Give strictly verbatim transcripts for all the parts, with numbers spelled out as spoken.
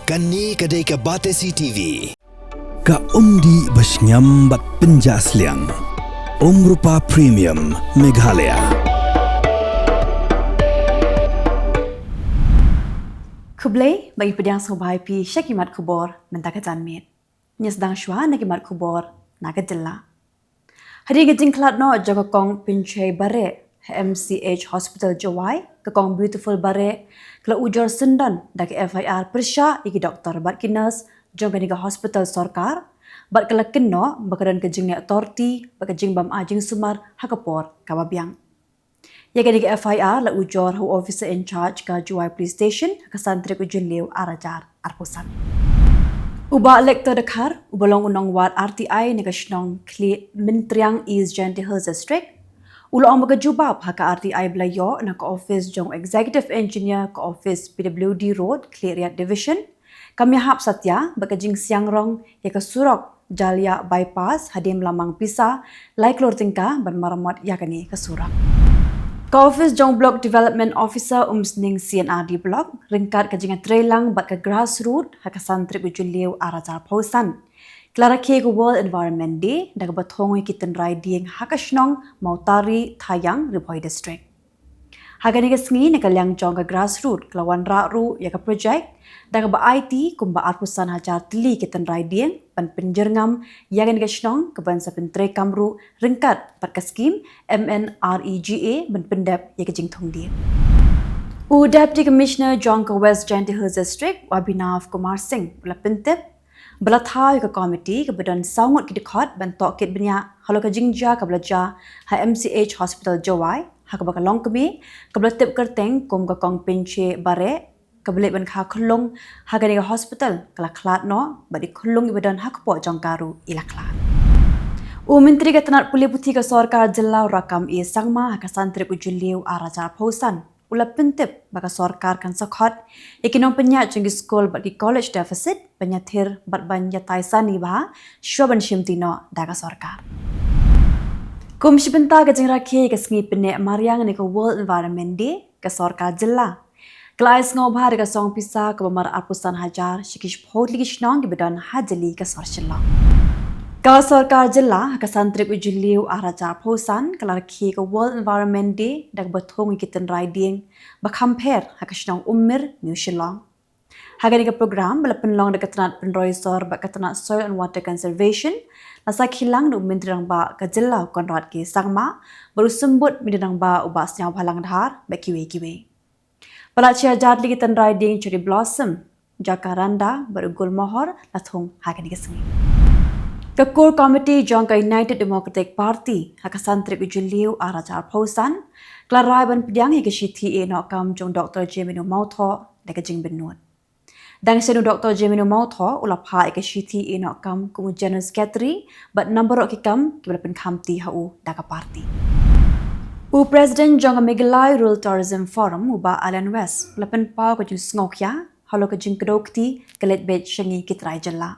Kane ka dei ka Batesi T V. Ka umdih ba shngiam bad pynjah sliang. Umrupa Premium Meghalaya. Khublei, ba ngi pdiang sngewbha ïa phi sha ki mat khubor mynta ka janmiet. Ngi sdang shuwa na ki mat khubor na ka jylla. Hadien ka jingkhlad noh jong ka Kong Pynche Bareh ha M C H Hospital Jowai, ka Kong Beautiful Bareh ka la ujor syndon da ka F I R pyrshah ïa ki doktor bad ki nurse jong kane ka hospital sorkar, bad ka la kynnoh ba ka don ka jingleh torti bad ka jingbym ai jingsumar ha ka por kaba biang. Ïa kane ka F I R la ujor ha u officer in charge ka Jowai Police Station ha ka san tarik u Jylliew ar hajar arphew san. U Bah Lector Dkhar, uba long u nongwad R T I na ka shnong Khlieh Myntriang, East Jaintia Hills District, u la ong ba ka jubab ha ka R T I ba la ïoh na ka office jong u Executive Engineer ka office P W D Road, Khliehriat Division, kam ïahap satia bad ka jingsiang rong ïa ka surok Jalia Bypass hadien ba la mang pisa lai klur tyngka ban maramot ïa kane ka surok. Ka office jong u Block Development Officer Umsning C and R D Block, ryngkat ka jingïatreilang bad ka grassroot ha ka san tarik u Jylliew ar hajar arphew san, ki la rakhe ïa ka World Environment Day da kaba thung ïa ki tynrai dieng ha ka shnong Mawtari Thaiang, Ri Bhoi District. Ha kane ka sngi, na ka liang jong ka grassroot ka la wanrah ruh ïa ka project da kaba aiti kumba arphew san hajar tylli ki tynrai dieng ban pynjyrngam ïa kane ka shnong, kaban sa pyntreikam ruh ryngkat bad ka skim M N R E G A ban pyndep ïa ka jingthung dieng. U Deputy Commissioner jong ka West Jaintia Hills District, u Abhinav Kumar Singh, u la pyntip ba la thaw ïa ka komiti kaba don saw ngut ki dkhot ban tohkit bniah halor ka jingjia kaba la jia ha M C H Hospital Jowai, ha kaba ka longkmie kaba la tip kyrteng kum ka Kong Pynche Bareh, kaba leit ban kha khyllung ha kane ka hospital, ka la khlad noh bad i khyllung iba don ha kpoh jong ka ruh i la khlad. U Myntri ka tnat pule puthi ka sorkar jylla, u Rakkam A Sangma, ha ka san tarik u Jylliew ar hajar arphew san, u la pyntip ba ka sorkar kan sa khot ïa ki nongpynïaid jong ki skul bad ki college deficit ban ïathir bad ban ïatai sani bha shuwa ban shimti noh da ka sorkar. Kum shi bynta ka jingrakhe ïa ka sngi pynneh mariang ne ka World Environment Day, ka sorkar jylla ka la ai sngewbha da ka song pisa kaba mar arphew san hajar sha ki shiphew tylli ki shnong kiba don ha jylliew ka sor Shillong. Ka sorkar jylla ha ka san tarik u Jylliew ar hajar arphew san ka la rakhe ïa ka World Environment Day da kaba thung ïa ki tynrai dieng ba kham pher ha ka shnong Ummir, New Shillong. Ha kane ka program ba la pynlong da ka tnat pynroi sor bad ka tnat Soil and Water Conservation, la sakhi lang da u Myntri Rangbah ka jylla, u Conrad K Sangma, bad u Symbud Myntri Rangbah, u Bah Sniawbhalang Dhar, bad kiwei kiwei. Palat shi hajar tylli ki tynrai dieng cherry blossom, jacaranda bad u gulmohor la thung ha kane ka sngi. Ka Core Committee jong ka United Democratic Party ha ka san tarik u Jylliew ar hajar arphew san ka la rai ban pdiang ïa ka shithi ïehnoh kam jong u Doktor Jemino Mawthoh da ka jingbynnud. Dang shen u Doktor Jemino Mawthoh u la phah ïa ka shithi ïehnoh kam kum u General Secretary bad namar ki kam kiba la pynkhamti ha u da ka party. U President jong ka Meghalaya Rural Tourism Forum, u Bah Allen West, u la pynpaw ka jingsngewkhia halor ka jingkdew kti ka leit beit sha ngi ki trai jylla.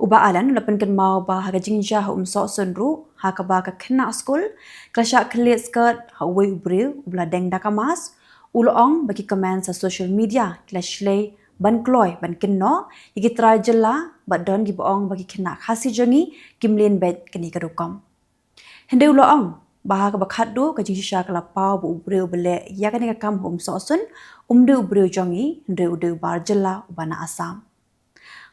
U Bah Allen u la pynkynmaw ba ha ka jingjia ha Umsohsun ruh, ha kaba ka khynnah skul ka la shah khylliat skirt ha uwei u briew uba la deng da ka mask, u la ong ba ki comments ha social media ki la shlei ban kloi ban kynnoh ïa ki trai jylla, bad don kiba ong ba ki khynnah Khasi jong ngi kim lien beit kane ka rukom. Hynrei u la ong ba ha kaba khatduh ka jingshisha ka la paw ba u briew uba leh ïa kane ka kam ha Umsohsun um dei u briew jong ngi, hynrei u dei u bar jylla uba na Assam.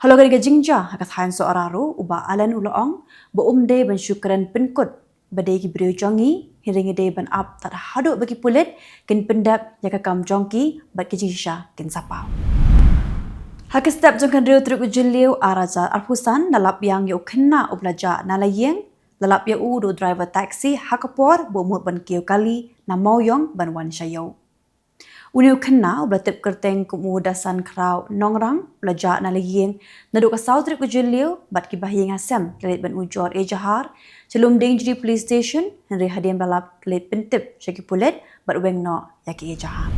Halor kane ka jingjia ha ka thaiñ Sohra ruh, u Bah Allen u la ong ba ym dei ban shu kren pynkut ba dei ki briew jong ngi, hynrei ngi dei ban ap tad haduh ba ki pulit kin pyndep ïa ka kam jong ki bad ki jingshisha kin sa paw. Ha ka step jong ka hynriew tarik u Jylliew ar hajar arphew san, la lap ïang ïa u khynnah uba la jah na la ïing, la lap ïa u da u driver taxi ha ka por ba u mut ban kiew kali na Mawïong ban wan sha ïew. Une u khynnah uba la tip kyrteng kum u Dasan Khraw Nongrang u la jah na la ïing naduh ka saw tarik u Jylliew bad ki bahaïing hasem ki la leit ban ujor ejahar sha Lumdiengjri Police Station, hynrei hadien ba la lap ki la leit pyntip sha ki pulit bad weng noh ïa ki ejahar.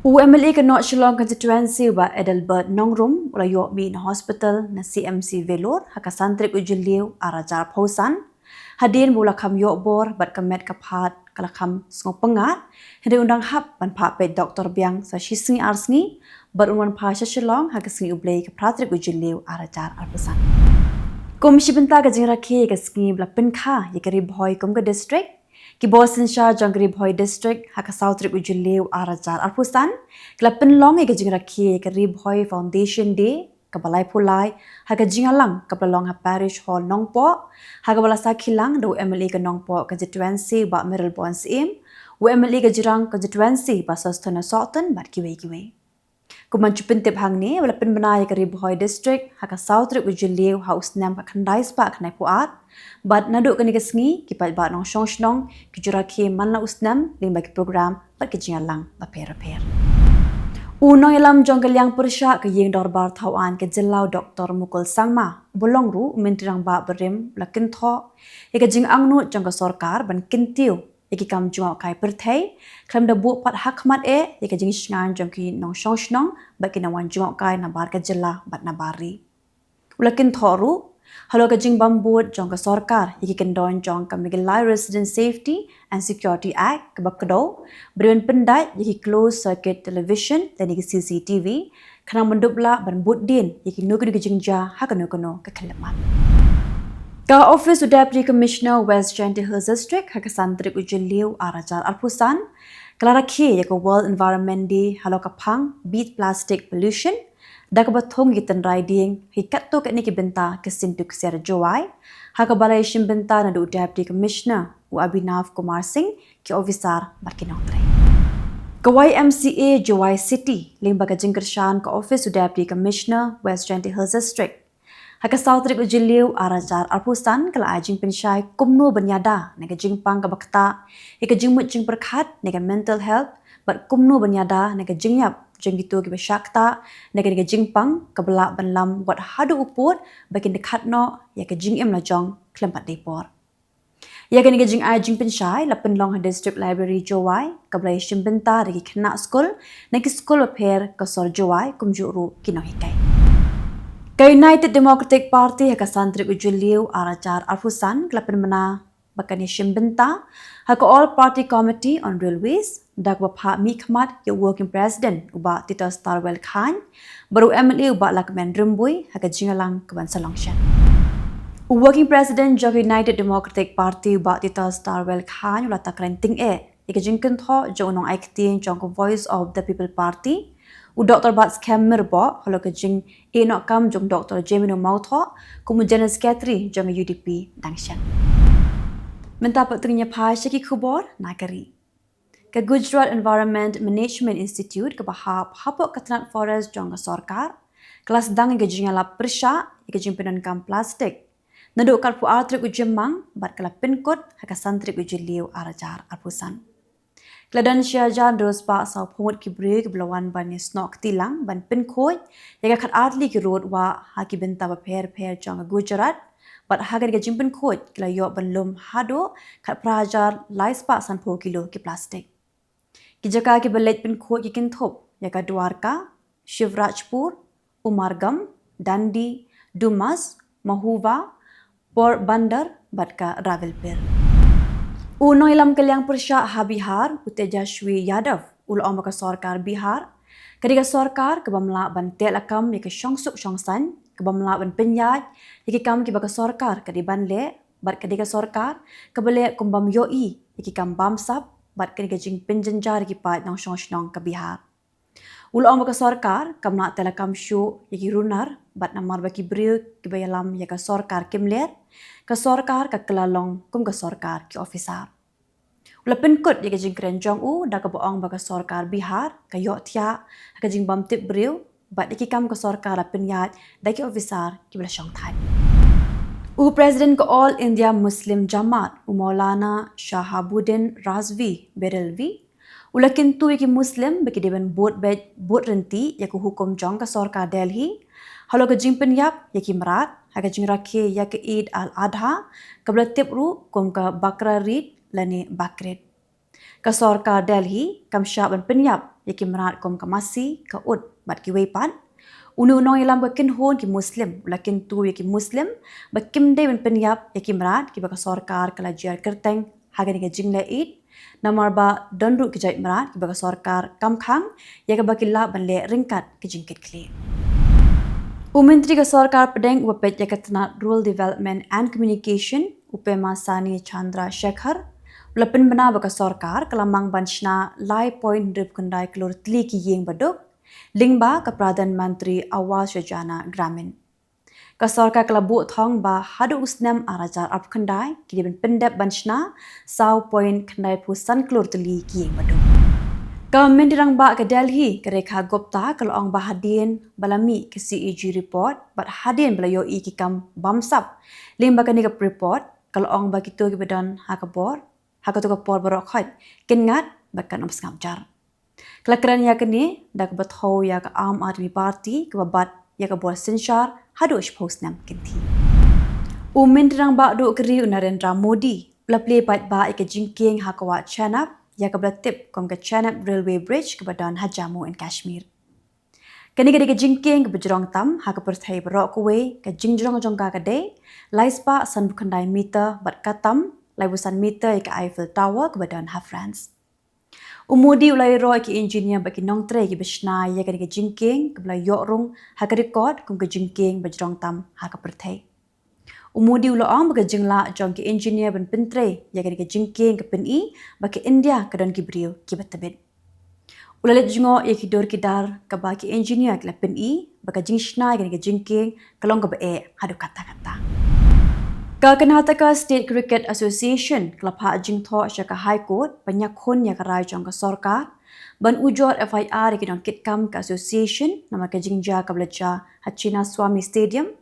U M L A ka North Shillong Constituency, u Bah Adelbert Nongrum, u la ïoh mih na hospital na C M C Vellore ha ka san tarik u Jylliew ar hajar arphew san, hadien ba u la kham ïoh bor bad ka met ka phad ka la kham sngewpyngngad, hynrei un dang hap ban phah peit doktor biang sa shi sngi ar sngi Bad un wan phai sha Shillong ha ka sngi U Blei ka phra tarik u Jylliew ar hajar arphew san. Kum shi bynta ka jingrakhe ïa ka sngi ba la pynkha ïa ka Ri Bhoi kum ka district, ki bor synshar jong ka Ri Bhoi district ha ka saw tarik u Jylliew ar hajar arphew san ki la pynlong ïa ka jingrakhe ïa ka Ri Bhoi Foundation Day kaba laiphew lai ha ka jingïalang kaba la long ha Parish Hall Nongpoh, ha kaba la sakhi lang da u M L A ka Nongpoh constituency Bah Mayralborn Syiem, u M L A ka Jirang constituency Bah Sosthenes Sohtun bad kiwei kiwei. Kum ban shu pyntip hangne, ba la pynbna ïa ka Ri Bhoi District ha ka saw tarik u Jylliew ha u snem khatkhyndai spah khyndaiphew ar, bad naduh kane ka sngi ki paidbah nongshong shnong ki ju rakhe man la u snem lyngba ki program bad ki jingïalang bapher bapher. U nongïalam jong ka liang pyrshah ka ïing dorbar thaw aiñ ka jylla u Doctor Mukul Sangma, uba long ruh u Myntri Rangbah barim, u la kynthoh ïa ka jingangnud jong ka sorkar ban kyntiew ïa ki kam jngohkai pyrthei, khlem da buh pat ha khmat eh ïa ka jingshngaiñ jong ki nongshong shnong bad ki nongwan jngohkai nabar ka jylla bad nabar ri. U la kynthoh ruh halor ka jingbam bud jong ka sorkar ïa ki kyndon jong ka Meghalaya Resident Safety and Security Act kaba kdew, ba dei ban pyndait ïa ki closed circuit television lane ki C C T V, khnang ban dup lah ban bud dien ïa kino kino ki jingjia ha kano kano ka khyllipmat. Ka Office u Deputy Commissioner West Jaintia Hills District ha ka san tarik u Jylliew ar hajar arphew san ka la rakhe ïa ka World Environment Day halor ka phang Beat Plastic Pollution, da kaba thung ïa ki tynrai dieng ha ki katto katne ki bynta ka Syntu Ksiar Jowai, ha kaba la ïashim bynta naduh u Deputy Commissioner u Abhinav Kumar Singh, ki officer bad ki nongtrei. Ka Y M C A Jowai City, lyngba ka jingkyrshan ka Office u Deputy Commissioner West Jaintia Hills District, ha ka saw tarik u Jylliew ar hajar arphew san ka la ai jingpynshai kumno ban ïada na ka jingpang kaba ktah ïa ka jingmut jingpyrkhat ne ka mental health, bad kumno ban ïada na ka jingïap jong kito kiba shah ktah na kane ka jingpang kaba lah ban lam wat haduh u pud ba kin da khat noh ïa ka jingim la jong khlem pat dei por. Ïa kane ka jingai jingpynshai la pynlong ha District Library Jowai, kaba la ïashim bynta da ki khynnah skul na ki skul bapher ka sor Jowai kumjuh ruh ki nonghikai. Ka United Democratic Party ha ka san tarik u Jylliew ar hajar arphew san ka la pynbna ba kan ïashim bynta ha ka All Party Committee on Railways, da kaba phah mihkhmat ïa u Working President u Bah Titos Tarwel Chyne bad u M L A u Bah Lahkmen Rymbui ha ka jingïalang kaban sa long shen. U Working President jong ka United Democratic Party u Bah Titos Tarwel Chyne u la takren tyngeh ïa ka jingkynthoh jong u nongai ktien jong ka Voice of the People Party, u Doctor Batskhem Myrboh, halor ka jingïehnoh kam jong u Doctor Jemino Mawthoh kum u General Secretary jong ka U D P dang shen. Mynta pat to ngin ïa phai sha ki khubor na ka ri. Ka Gujarat Environment Management Institute kaba hap hapoh ka tnat forest jong ka sorkar ka la sdang ïa ka jingïalap pyrshah ïa ka jingpyndonkam plastik naduh ka arphew ar tarik u Jymmang bad ka la pynkut ha ka san tarik u Jylliew ar hajar arphew san. Ka la don shi hajar hynriew spah sawphew ngut ki briew kiba la wan ban ïasnoh kti lang ban pynkhuid ïa ka khatar tylli ki rud wah ha ki bynta bapher bapher jong ka Gujarat, bad ha kane ka jingpynkhuid ki la ïoh ban lum haduh khatphra hajar lai spah sanphew kilo ki plastik. Ki jaka kiba leit pynkhuid ki kynthup ïa ka Dwarka, Shivrajpur, Umargam, Dandi, Dumas, Mahua, Porbandar bad ka Rawalpindi. U nongïalam ka liang pyrshah ha Bihar u Tejashwi Yadav u la ong ba ka sorkar Bihar ka dei ka sorkar kabym lah ban teh lakam ïa ka shongsuk shongsaiñ, kabym lah ban pynïaid ïa ki kam kiba ka sorkar ka dei ban leh, bad ka dei ka sorkar kaba leh kum bym ïohi ïa ki kam bamsap bad ka dei ka jingpynjynjar ïa ki paid nongshong shnong ka Bihar. U la ong ba ka sorkar kam lah teh lakam shuh ïa ki runar bad namar ba ki briew kiba ïalam ïa ka sorkar kim leh, ka sorkar ka kylla long kum ka sorkar ki officer. U la pynkut ïa ka jingkren jong u da kaba ong ba ka sorkar Bihar ka ïohthiah ha ka jingbymtip briew bad ïa ki kam ka sorkar la pynïaid da ki officer kiba la shongthait. U President ka All India Muslim Jamaat u Maulana Shahabuddin Razvi Barelvi u la kyntu ïa ki Muslim ba ki dei ban bud beit bud ryntih ïa ka hukum jong ka sorkar Delhi halor ka jingpynïap ïa ki mrad ha ka jingrakhe ïa ka Eid al-Adha, kaba la tip ruh kum ka Bakra Eid lane Bakrid. Ka sorkar Delhi kam shah ban pynïap ïa ki mrad kum ka masi, ka ut bad kiwei pat. Une u nongïalam ka kynhun ki Muslim u la kyntu ïa ki Muslim ba kim dei ban pynïap ïa ki mrad kiba ka sorkar ka la jer kyrteng ha kane ka jingleh ïeit, namar ba don ruh ki jait mrad kiba ka sorkar kam khang ïa kaba ki lah ban leh ryngkat ki jingkitkhlieh. U Myntri ka sorkar pdeng uba peit ïa ka tnat Rural Development and Communication, u Pema Sani Chandra Shekhar, u la pynbna ba ka sorkar ka la mang ban shna lai point hynriew khyndai klur tylli ki ïing baduk lyngba ka Pradhan Mantri Awas Yojana Gramin. Ka sorkar ka la buh thong ba haduh u snem ar hajar arphew khyndai ki dei ban pyndep ban shna saw point khyndaiphew san klur tylli ki ïing baduk. Ka Myntri Rangbah ka Delhi, ka Rekha Gupta, ka la ong ba hadien ba la mih ka C A G report bad hadien ba la ïohi ki kam bamsap lyngba kane ka report, ka la ong ba kito kiba don ha ka bor ha kato ka por baroh khoit kin ngat bad kan ym sngap jar. Ka la kren ïa kane da kaba thew ïa ka Aam Aadmi Party kaba bat ïa ka bor synshar haduh shiphew snem kynthih. U Myntri Rangbah duh ka ri u Narendra Modi u la plie paidbah ïa ka jingkieng ha ka wah Chenab, ïa kaba la tip kum ka Chenab Railway Bridge kaba don ha Jammu and Kashmir. Kane ka dei ka jingkieng kaba jrong tam ha ka pyrthei baroh kawei, ka jingjrong jong ka ka dei lai spah sanphew khyndai meter bad ka tam laiphew san meter ïa ka Eiffel Tower kaba don ha France. U Modi u la ïaroh ïa ki engineer bad ki nongtrei kiba shna ïa kane ka jingkieng kaba la ïoh rung ha ka record kum ka jingkieng ba jrong tam ha ka pyrthei. U Modi u la ong ba ka jinglah jong ki engineer ban pyntrei ïa kane ka jingkieng ka pyni ba ka India ka don ki briew kiba tbit. U la leit jngoh ïa ki dur ki dar kaba ki engineer ki la pyni ba ka jingshna ïa kane ka jingkieng ka long kaba eh haduh katta katta. Ka Karnataka State Cricket Association ka la phah jingthoh sha ka High Court ban ïakhun ïa ka rai jong ka sorkar ban ujor F I R ïa ki nongkitkam ka association namar ka jingjia kaba la jia ha Chinnaswamy Stadium,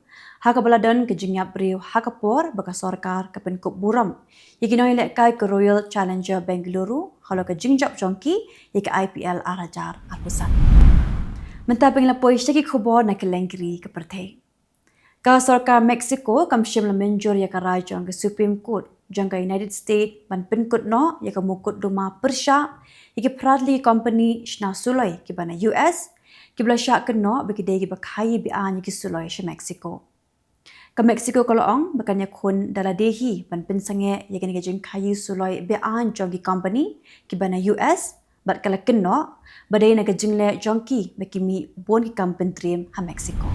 ha kaba la don ka jingïap briew ha ka por ba ka sorkar ka pynkup burom ïa ki nongïalehkai ka Royal Challengers Bengaluru halor ka jingjop jong ki ïa ka I P L ar hajar arphew san. Mynta phin ïa la poi sha ki khubor na kylleng ki ri ka pyrthei. Ka sorkar Mexico kam shym la mynjur ïa ka rai jong ka Supreme Court jong ka United States ban pynkut noh ïa ka mukotduma pyrshah ïa ki phra tylli ki company shna suloi kiba na U S, kiba la shah kynnoh ba ki dei kiba khaïi be-aiñ ïa ki suloi sha Mexico. Ka Mexico ka la ong ba kan ïakhun da lade hi ban pynsangeh ïa kane ka jingkhaïi suloi be-aiñ jong ki company kiba na U S, bad ka la kynnoh ba dei na ka jingleh jong ki ba ki mih bun ki kam pyntriem ha Mexico.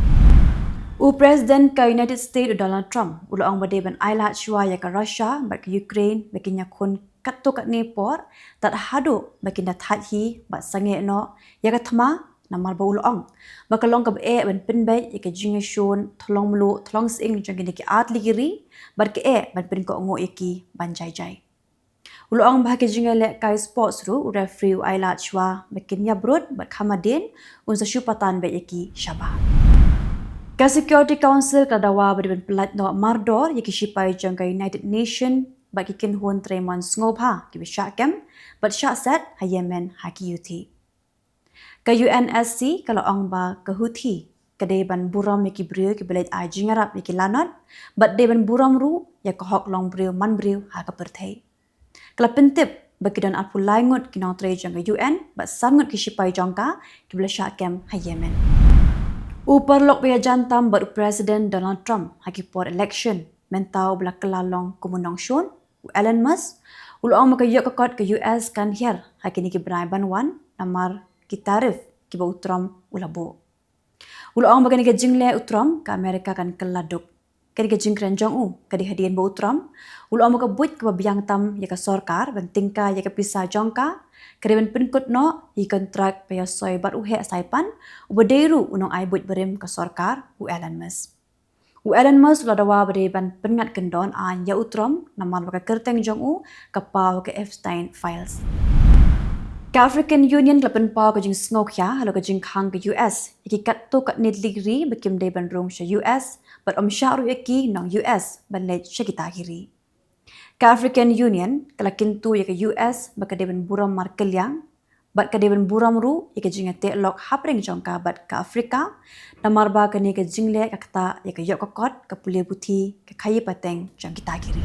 U President ka United States u Donald Trump u la ong ba dei ban ailad shuwa ïa ka Russia bad ka Ukraine ba kin ïakhun katto katne por tad haduh ba kin da thait hi bad sangeh noh ïa ka thma, namar ba u la ong ba ka long kaba eh ban pynbeit ïa ka jingïashun thlong mluh thlong sying jong kine ki ar tylli ki ri bad ka eh ban pynkohnguh ïa ki ban jai jai. U la ong ba ha ki jingïalehkai sports ruh u referee u ailad shuwa ba kin ïabrut bad kham hadien un sa shu patan beit ïa ki shabar. Ka Security Council ka la dawa ba dei ban pyllait noh mardor ïa ki shipai jong ka United Nation bad ki kynhun trei mon sngewbha kiba shah kem bad shah set ha Yemen ha ki ïuti. Ka U N S C ka la ong ba ka Houthi ka dei ban burom ïa ki briew kiba leit ai jingïarap ïa ki lanot bad dei ban burom ruh ïa ka hok long briew man briew ha ka pyrthei. Ka la pyntip ba ki don arphew lai ngut ki nongtrei jong ka U N bad san ngut ki shipai jong ka kiba la shah kem ha Yemen. U paralok ba ïajan tam bad u President Donald Trump ha ki por election mynta uba la kylla long kum u nongshun, u Elon Musk, u la ong ba ka ïoh ka kot ka U S kan hiar ha kine ki bnai ban wan namar ki tariff kiba u Trump u la buh. U la ong ba kane ka jingleh u Trump ka America kan kylla duk. Kane ka jingkren jong u ka dei hadien ba u Trump u la ong ba ka buit kaba biang tam ïa ka sorkar ban tyngkai ïa ka pisa jong ka ka dei ban pynkut noh ïa ki kontrak ba ïasoi bad u heh saipan uba dei ruh u nongai buit barim ka sorkar u Elon Musk. U Elon Musk u la dawa ba dei ban pynngat kyndon aiñ ïa u Trump namar ba ka kyrteng jong u ka paw ha ka Epstein Files. Ka African Union ka la pynpaw ka jingsngewkhia halor ka jingkhang ka U S ïa ki katto katne tylli ki ri ba kim dei ban rung sha U S bad ym shah ruh ïa ki nong U S ban leit sha kita ki ri. Ka African Union ka la kyntu ïa ka U S ba ka dei ban burom markylliang bad ka dei ban burom ruh ïa ka jingïateh lok hapdeng jong ka bad ka Africa, namar ba kane ka jingleh ka ktah ïa ka ïoh ka kot, ka pule puthi, ka khaïi pateng jong kita ki ri.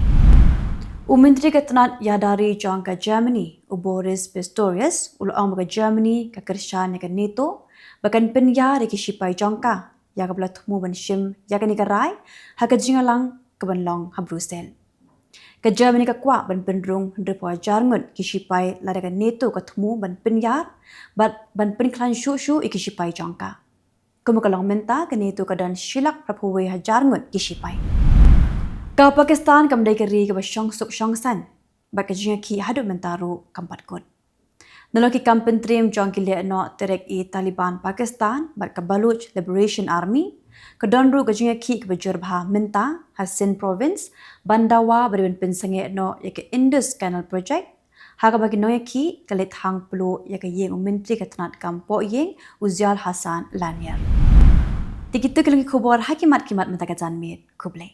U Myntri ka tnat ïada ri jong ka Germany u Boris Pistorius u la ong ba ka Germany ka kyrshan ïa ka NATO ba kan pynïar ïa ki shipai jong ka, ïa kaba la thmu ban shim ïa kane ka rai ha ka jingïalang kaban long ha Brussels. Ka Germany ka kwah ban pynrung hynriewphew hajar ngut ki shipai lada ka NATO ka thmu ban pynïar bad ban pynkhlaiñ shuh shuh ïa ki shipai jong ka. Kumba ka long mynta, ka NATO ka don shi lak phra phew wei hajar ngut ki shipai. Ka Pakistan kam dei ka ri kaba shong suk shong saiñ bad ka jingïakhih haduh mynta ruh kam pat kut. Nalor ki kam pyntriem jong ki lehnoh Tehrik-e-Taliban Pakistan bad ka Baloch Liberation Army, ka don ruh ka jingïakhih kaba jur bha mynta ha Sindh Province ban dawa ba dei ban pynsangeh noh ïa ka Indus Canal Project, ha kaba ki nongïakhih ki la thang pluh ïa ka ïing u Myntri ka tnad kam poh ïing, u Ziaul Hasan Lanier. Te kitu ki long ki khubor ha ki mat ki mat mynta ka janmiet. Khublei.